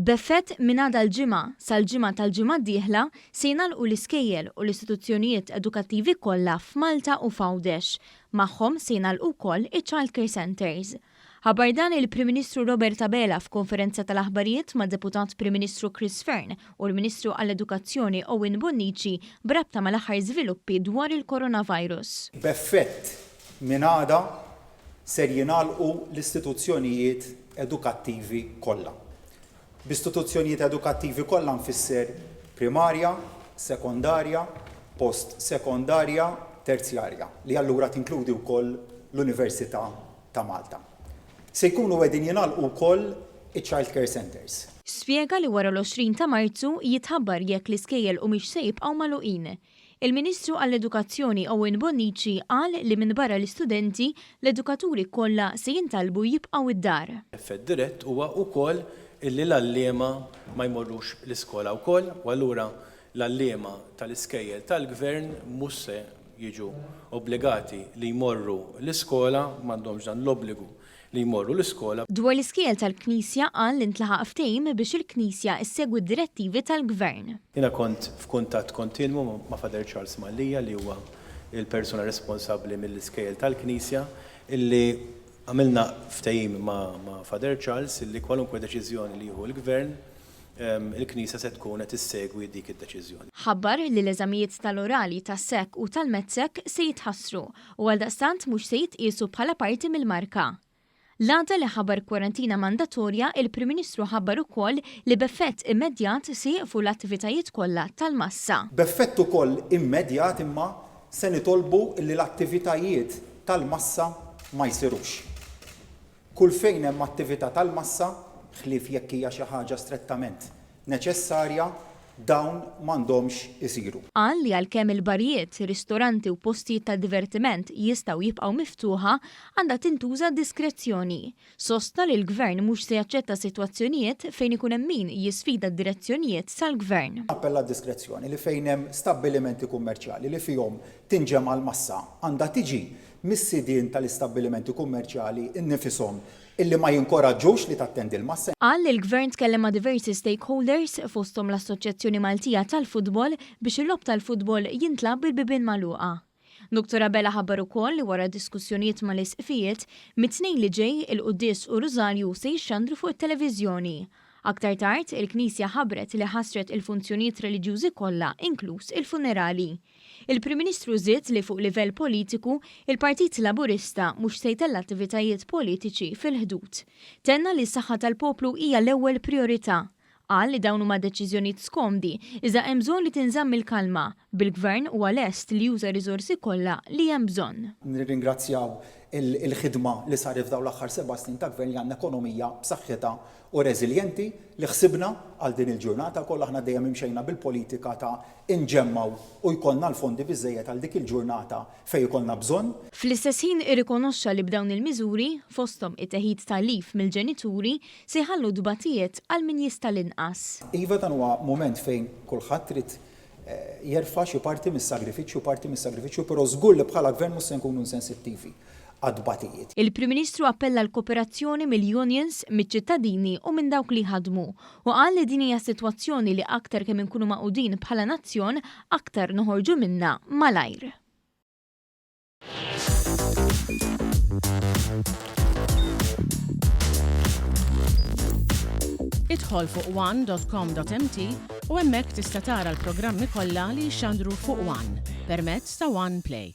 B'effett minn għada l-Ġimgħa sal-Ġimgħa tal-ġimgħa d-dieħla se jingħalqu l-iskejjel u l-istituzzjonijiet edukattivi kollha f'Malta u f'Għawdex. Magħhom se jingħalqu wkoll iċ-child care centres. Ħabbar dan il-Prim Ministru Robert Abela f'konferenza tal-aħbarijiet mad-Deputat Prim Ministru Chris Fearne u l-Ministru għall-Edukazzjoni Owen Bonnici b'rabta mal-aħħar żviluppi dwar il-coronavirus. B'effett minn għada ser jingħalqu l-istituzzjonijiet edukattivi kollha. B'istituzzjonijiet edukattivi kollha nfisser primarja, sekondarja, post-sekondarja, terzjarja, li allura tinkludi wkoll l-Università ta' Malta. Se jkunu qegħdin jingħalqu wkoll iċ-child care centres. Spjega li wara l-20 ta' Marzu jitħabbar jekk l-iskejjel humiex se jibqgħu magħluqin. Il-Ministru għall-Edukazzjoni Owen Bonnici qal li minbarra l-istudenti, l-edukaturi kollha se jintalbu jibqgħu d-dar. Effett dirett huwa wkoll illi l-għalliema ma jmorrux l-iskola wkoll u allura l-għalliema tal-iskejjel tal-Gvern mhux se jiġu obbligati li jmorru l-iskola, m'għandhomx dan l-obbligu li jmorru l-iskola. Dwar l-iskejjel tal-Knisja qal li ntlaħaq ftehim biex il-Knisja ssegwi d-direttivi tal-Gvern. Jiena kont f'kuntatt kontinwu ma' Father Charles Mallia li huwa l-persuna responsabbli mill-iskejjel tal-Knisja illi għamilna ftehim ma' Father Charles illi kwalunkwe deċiżjoni li jieħu l-Gvern il-Knisja se tkun qed issegwi dik id-deċiżjoni. Ħabbar li l-eżamijiet tal-orali tas-SEC u tal-MATSEC se jitħassru u għaldaqstant mhux se jitqiesu bħala parti mill-marka. L-għada li ħabbar kwarantina mandatorja, il-Prim Ministru ħabbar ukoll li b'effett immedjat se jieqfu l-attivitajiet kollha tal-massa. B'effett ukoll immedjat imma se nitolbu li l-attivitajiet tal-massa ma jsirux. Kull fejn hemm attività tal-massa, ħlief jekk hija xi ħaġa strettament neċessarja, dawn m'għandhomx isiru. Qal li għalkemm il-barijiet, ristoranti u postijiet ta' divertiment jistgħu jibqgħu miftuħa, għandha tintuża diskrezzjoni. Sostna li l-Gvern mhux se jaċċetta sitwazzjonijiet fejn ikun hemm min jisfida d-direzzjonijiet tal-Gvern. Appell għad-diskrezzjoni li fejn hemm stabbilimenti kummerċjali li fihom tinġema' l-massa għandha tiġi mis-sidien tal-istabbilimenti kummerċjali nnifishom illi ma jinkoraġġux li tattendi l-massa. Qal li l-Gvern tkellem ma' diversi stakeholders, fosthom l-Assoċjazzjoni Maltija tal-Futbol, biex il-logħob tal-futbol jintlagħab bil-bibien magħluqa. Dottor Abela ħabbar ukoll li wara diskussjonijiet mal-Isqfijiet, mit-Tnejn li ġej, il-quddies u r-Rużarju se jixxandru fuq it-televiżjoni. Aktar tard, il-Knisja ħabbret li ħassret il-funzjonijiet reliġjużi kollha inkluż il-funerali. Il-Prim Ministru żied li fuq livell politiku, il-Partit Laburista mhux se jtella' attivitajiet politiċi fil-Ħdud. Tenna li s-saħħa tal-poplu hija l-ewwel prijorità. Qal li dawn huma deċiżjonijiet skomdi, iżda hemm bżonn li tinżamm il-kalma, bil-Gvern huwa lest li juża r-riżorsi kollha li hemm bżonn. Nirringrazzjaw il-ħidma li saret f'dawn l-aħħar seba' snin ta' Gvern li għandna ekonomija b'saħħitha u reżiljenti li ħsibna għal din il-ġurnata wkoll aħna dejjem imxejna bil-politika ta' inġemmgħu u jkollna l-fondi biżżejjed għal dik il-ġurnata fejn ikollna bżonn. Fl-istess ħin irrikonoxxa li b'dawn il-miżuri, fosthom it-teħid ta' leave mill-ġenituri, se jħallu tbatijiet għal min jista' l-inqas. Iva dan huwa mument fejn kulħadd irid jerfa' xi parti mis-sagrifiċċju, parti mis-sagrifiċċju, però żgur li bħala Gvern mhux se nkunu insensittivi għat-tbatijiet. Il-Prim Ministru appella għall-kooperazzjoni mill-unions, miċ-ċittadini u minn dawk li jħaddmu u qal li din hija sitwazzjoni li aktar kemm inkunu magħqudin bħala nazzjon aktar noħorġu minnha malajr. Idħol fuq one.com.mt u hemmhekk tista' tara l-programmi kollha li jixxandru fuq One permezz ta' One Play.